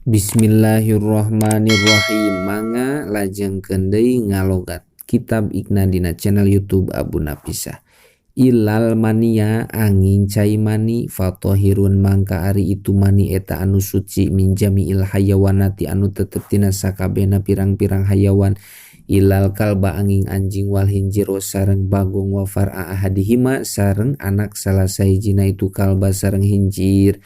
Bismillahirrahmanirrahim. Mangga lajengkeun deui ngalogat kitab Iqna dina channel YouTube Abu Napisah. Ilal mania angin cai mani fatohirun mangka ari itu mani eta anu suci min jami'il hayawanati anu tetep tina sakabehna pirang-pirang hayawan ilal kalba angin anjing wal hinjiro sareng bagong wa far'a ahadihima sareng anak salah sahijina itu kalba sareng hinjir.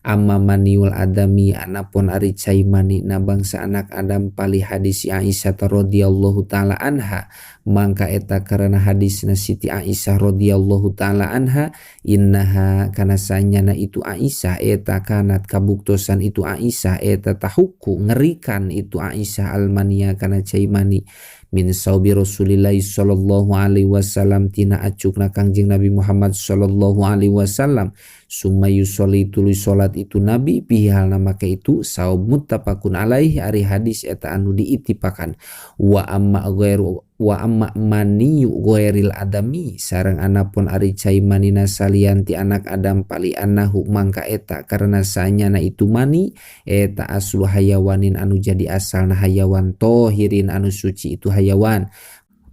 Amma maniul adami anapun ari cai mani na bangsa anak Adam pali hadis Aisyah radhiyallahu taala anha mangka eta karena hadisna Siti Aisyah radhiyallahu taala anha innaha kana sanyana itu Aisyah eta kanat kabuktosan itu Aisyah eta tahuku ngerikan itu Aisyah almania kana cai mani min saubi Rasulillah sallallahu alaihi wasallam tina acukna Kangjeng Nabi Muhammad sallallahu alaihi wasallam summa yusolli tuluy salat itu Nabi pihalna make itu saub muttafaqun alaihi ari hadis eta anu diittifakan. Wa amma ghairu wa amma maniyu ghairil adami sareng anapun ari cai manina salian ti anak Adam pali annahu mangka eta karena sanyana itu mani eta aslu hayawanin anu jadi asalna hayawan tohirin anu suci itu hayawan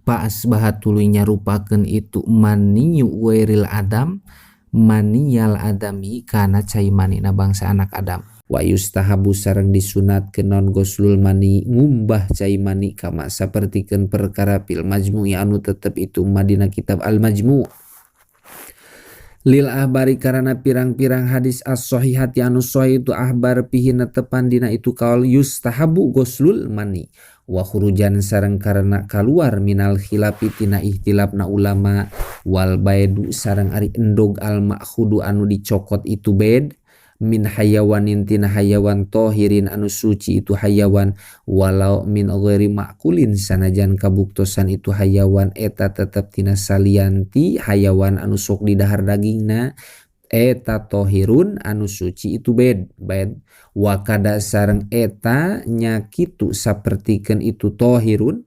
pa asbaha tuluy nyarupakeun itu maniyu ghairil adam maniyal adami kana cai manina bangsa anak Adam. Wa yustahabu sareng disunatkeun non goslul mani ngumbah cai mani kama sapertikeun perkara fil majmu'i anu tetep itu madina kitab al majmu'. Lil ahbari karana pirang-pirang hadis as-sahihati anu sahih itu ahbar pihi netepan dina itu kaul yustahabu goslul mani wa khurujan sareng karena kaluar minal khilafi tina ihtilafna ulama wal baidu sareng ari endog al ma'khudu anu dicokot itu bed min hayawanin tina hayawan tohirin anu suci itu hayawan walau min ghairi ma'kulin sanajan kabuktosan itu hayawan eta tetep tina salianti hayawan anu sok didahar dagingna eta tohirun anu suci itu bed bed wakada sareng eta nyakitu sapertikeun itu tohirun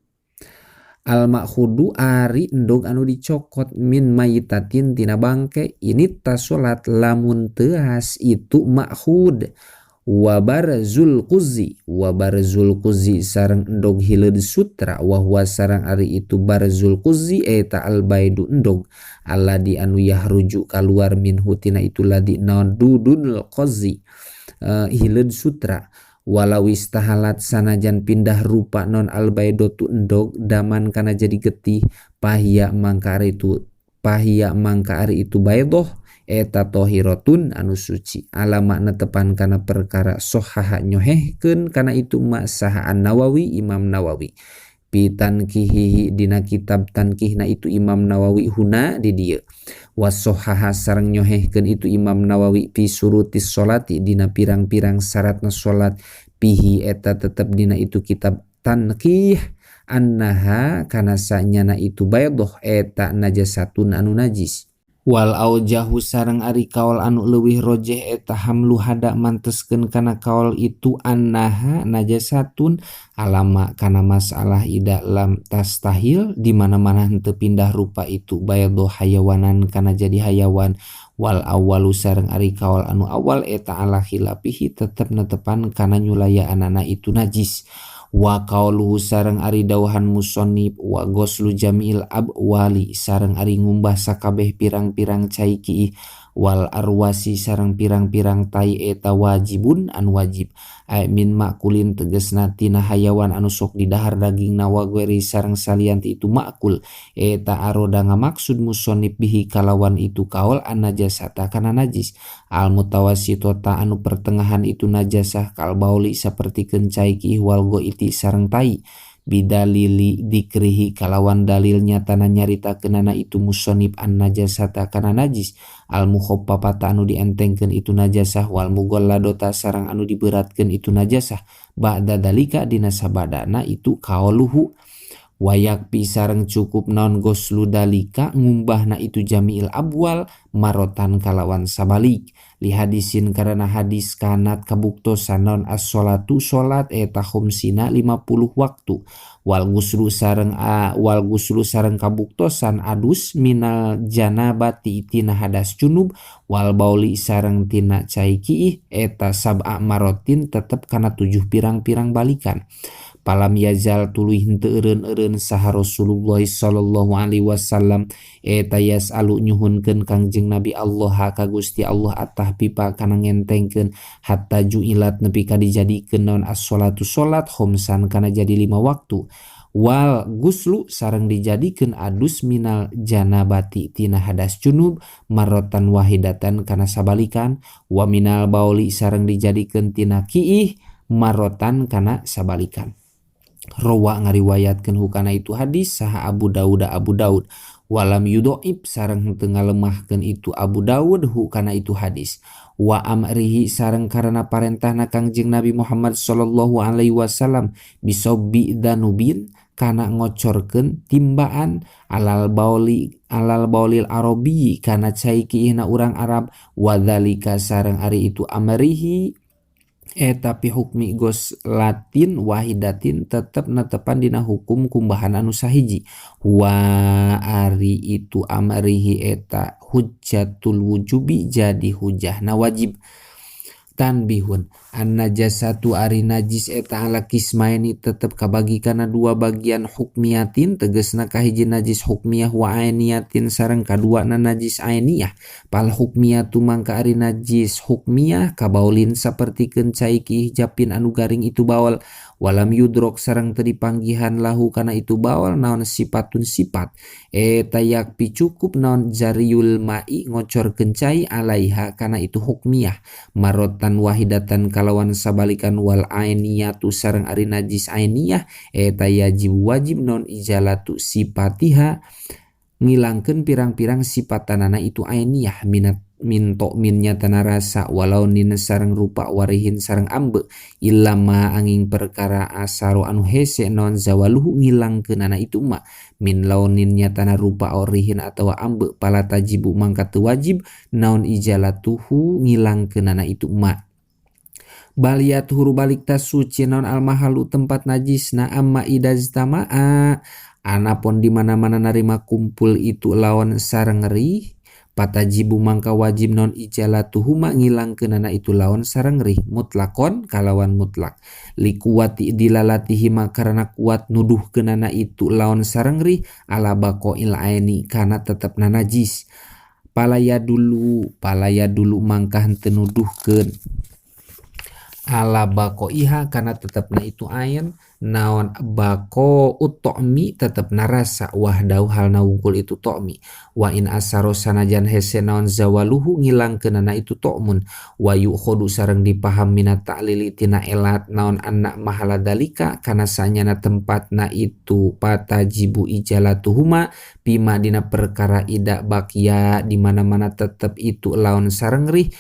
al ma'khudu ari endog anu dicokot min mayitatin tina bangke ini tasolat lamun teas itu ma'khud wa barzul quzi wa barzul quzi sareng endog hileud sutra wa huwa sareng ari itu barzul quzi eta al baidu endog alladzi anu yahruju kaluar minhu tina itu ladzi naon dudul quzi hileud sutra walau istahalat sanajan pindah rupa non albaidotu endog daman kana jadi getih pahia mangka ari itu baidoh eta tohiratun anu suci alama netepan kana perkara sohaha nyohehkeun kana itu ma saha An-Nawawi Imam Nawawi pitankihihi dina kitab tankihna itu Imam Nawawi huna di dieu wasohaha sareng nyohehkeun itu Imam Nawawi fi surutis sholati dina pirang-pirang syaratna salat pihi eta tetep dina itu kitab tankih annaha kana sanyana itu baidoh eta najasatun anu najis wal aujahu sareng ari kaol anu leuwih rojeh eta hamlu hada manteskeun kana kaol itu annaha najasatun alama kana masalah ida lam tastahil di mana-mana henteu pindah rupa itu baydo hayawanan kana jadi hayawan wal awalu sareng ari kaol anu awal eta ala khilafihi tetep netepan kana nyulayaanana itu najis wa qauluhu sareng ari dauhan musannif wa ghuslu jami'il abwali sareng ari ngumbah sakabeh pirang-pirang cai kiih wal arwasi sareng pirang-pirang tai eta wajibun anu wajib ay min makulin tegesna tina hayawan anu sok didahar dagingna wa ghairi sareng salianti itu makul eta aroda ngamaksud musannif bihi kalawan itu kaul an najasata kana najis al mutawassitota anu pertengahan itu najasah kal bauli sapertikeun cai kiih wal goiti sareng tai bidalili dikrihi kalawan dalil nyatana nyaritakeunana itu musonib an najasata kana najis al mukhaffafata anu dientengkeun itu najasah wal mughalladota sareng anu diberatkeun itu najasah ba'da dalika dina sabadana itu kaoluhu wayak sareng cukup non goslu dalika ngumbahna itu jami'il abwal marotan kalawan sabalik Li hadisin karena hadis kanat kabuktosan naon as-sholatu salat eta khamsina 50 waktu. Wal guslu sareng wal guslu sareng kabuktosan adus minal janabati tina hadas junub wal bauli sareng tina cai kiih eta sab'a marotin tetep kana 7 pirang-pirang balikan. Palam yazal tuluy henteu eureun-eureun saha Rasulullah sallallahu alaihi wasallam eta yasalu nyuhunkeun Kangjeng Nabi Allah ka Gusti Allah atahpipa kana ngentengkeun hatta ju'ilat nepi ka dijadikeun naon as-sholatu salat khamsan kana jadi 5 waktu wal guslu sareng dijadikeun adus minal janabati tina hadas junub marrotan wahidatan kana sabalikan wa minal bauli sareng dijadikeun tina kiih marrotan kana sabalikan. Rawa ngariwayatkeun hukana itu hadis saha Abu Daud Abu Daud walam yudhaif sareng henteu ngalemahkeun itu Abu Daud hukana itu hadis wa amrihi sareng karena parentahna Kangjeng Nabi Muhammad sallallahu alaihi wasallam bisobbi danubin kana ngocorkeun timbaan alal bauli alal baulil arabi kana cai kiihna urang Arab wadzalika sareng ari itu amrihi eta pi hukmi gos latin wahidatin tetep netepan dina hukum kumbahan anu sahiji wa ari itu amrihi eta hujjatul wujubi jadi hujahna wajib. Tanbihun an najasatu ari najis eta ala kismaini tetep kabagi kana dua bagian hukmiyatin tegesna kahiji najis hukmiyah wa ainiyatin sareng kaduana najis ainiyah. Pal hukmiyatu mangka ari najis hukmiyah kabaulin sapertikeun cai kiih japin anu garing itu baol walam yudrok sareng teu dipanggihan lahu kana itu baol naon sifatun sifat eta yakpi cukup naon jariyul mai ngocorkeun cai alaiha kana itu hukmiyah marotan wahidatan kalawan sabalikan wal ainiyatu sareng ari najis ainiyah eta yajib wajib non ijalatu sifatiha ngilangkeun pirang-pirang sifatanana itu ainiyah minat minto minnya tanah rasa walau nin sareng rupa warihin sareng ambe ilama angin perkara asaro anu hese non zawaluhu ngilangkeunana itu ma min launinnya tanah rupa orihin atau ambe pala tajibu mangka teu wajib naon ijalatuhu ngilangkeunana itu ma baliat huru balik tas suci naon almahalu tempat najisna amma idaztamaa anapun di mana-mana narima kumpul itu lawan sareng rih patajibu mangka wajib non ijalatuhuma ngilangkeunana itu lawan sareng rih mutlakon kalawan mutlak likuwati dilalatihima karena kuat nuduhkeunana itu lawan sareng rih ala baqail aini kana tetepna najis palaya dulu mangka henteu nuduhkeun ala baqaiha kana tetepna itu ain naon bako utomi tetepna rasa wahdau halna wungkul itu to'mi wa in asaro sanajan hese naon zawaluhu ngilangkeunana itu to'mun wa yu'khodu sareng dipaham minat ta'lili tina elat naon anak mahala dalika kana sanyana tempatna itu patajibu ijalatuhuma bima dina perkara ida bakia di mana-mana tetep itu laon sareng rih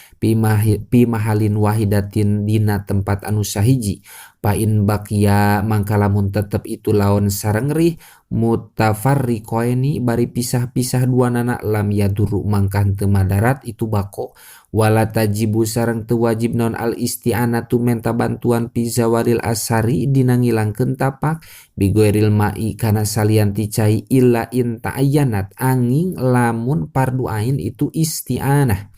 pimahalin wahidatin dina tempat anu sahiji pain bakia mangka lamun tetep itu laon sareng rih mutafarriqaini bari pisah-pisah dua nana lam yaduru mangka henteu madarat itu bako wala tajibu sareng teu wajib non al isti'anatu menta bantuan pi zawalil asari dina ngilangkeun tapak bigoiril mai kana salian ti cai illa in ta'ayyanat angin lamun fardu ain itu isti'anah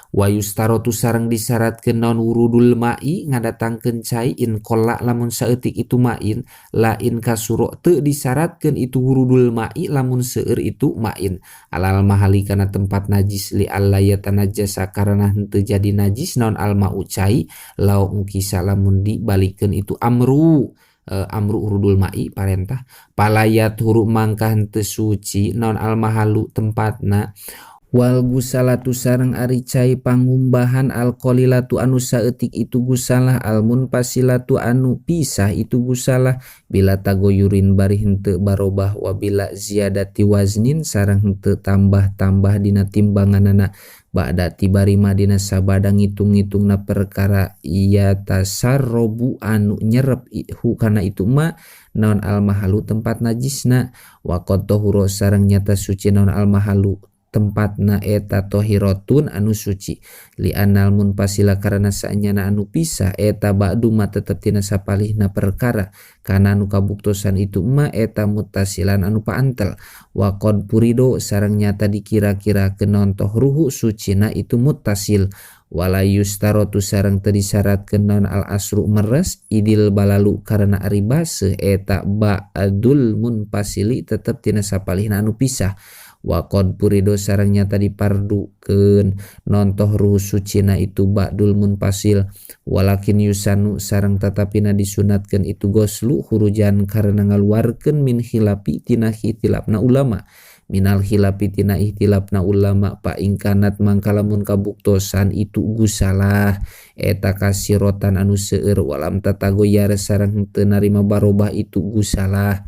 wa yustarotu sareng disyaratkeun naon wurudul mai ngadatangkeun cai in qalla lamun saeutik itu main la in kasuro teu disyaratkeun itu wurudul mai lamun seueur itu main alal mahali kana tempat najis li alla yatanajasa karena henteu jadi najis naon al mau cai lau ungkisa lamun dibalikeun itu amru amru urudul mai parentah palayat huru mangka henteu suci naon al mahalu tempatna wal gusalatu sareng ari cai pangumbahan al qalilatu anu saeutik itu gusalah al munfasilatu anu pisah itu gusalah bila tagoyurin bari henteu barobah wabila ziyadati waznin sareng henteu tambah-tambah dina timbanganana ba'da tibarima dina sabada ngitung-ngitungna perkara iya tasarrobu anu nyerep hu kana itu ma naon al mahalu tempat najisna wa qad tahura sareng nyata suci naon al mahalu Tempatna eta tohiratun anu suci. Li anal munfasila karana saenyana anu pisah eta ba'du ma tetep tina sapalihna perkara kana anu kabuktosan itu ma eta muttasilan anu paantel. Wa qad purido sareng nyata dikira-kira kenontoh ruhu sucina itu muttasil. Wala yustarotu sareng teu disyaratkeun naon al asru meres idil balalu karena ari baseuh eta ba'dul munfasili tetep tina sapalihna anu pisah. Wa qad purido sareng nyata dipardukeun nontoh ruhu sucina itu ba'dul munfasil. Walakin yusanu sareng tatapina disunatkeun itu goslu hurujan karena ngaluarkeun min khilafi tina khilafna ulama. Minal khilafi tina ihtilafna ulama pa ingkanat mangkalamun kabuktosan itu gusalah eta kasirotan anu seueur walam tatagoyar sareng teu narima barobah itu gusalah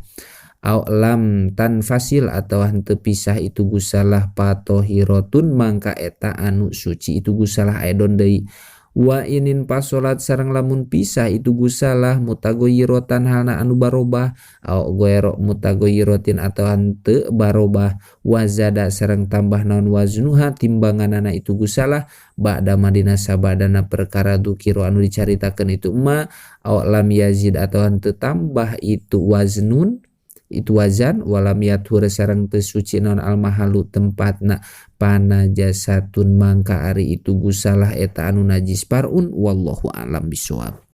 au lam tanfasil atau henteu pisah itu gusalah patohiratun mangka eta anu suci itu gusalah aedon deui. Wa inin pasolat sareng lamun pisah itu gusalah mutagoyirotan halna anu barobah au goero mutagoyirotin atau henteu barobah wazada sareng tambah naon waznuha timbanganana itu gusalah ba'da madina sabadana perkara dukiro anu dicaritakeun itu ma au lam yazid atau henteu tambah itu waznun itu wazan walam yathur sareng teu suci naon almahalu tempatna panajasatun mangka ari itu gusalah eta anu najis parun. Wallahu a'lam bishawab.